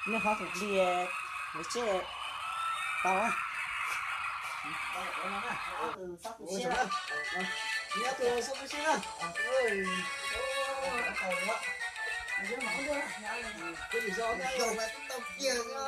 Nej qhov tus hli, lawv tseb tau. Tus xob tu siab na. Tus xob tu siab na. Tus xob tu siab na.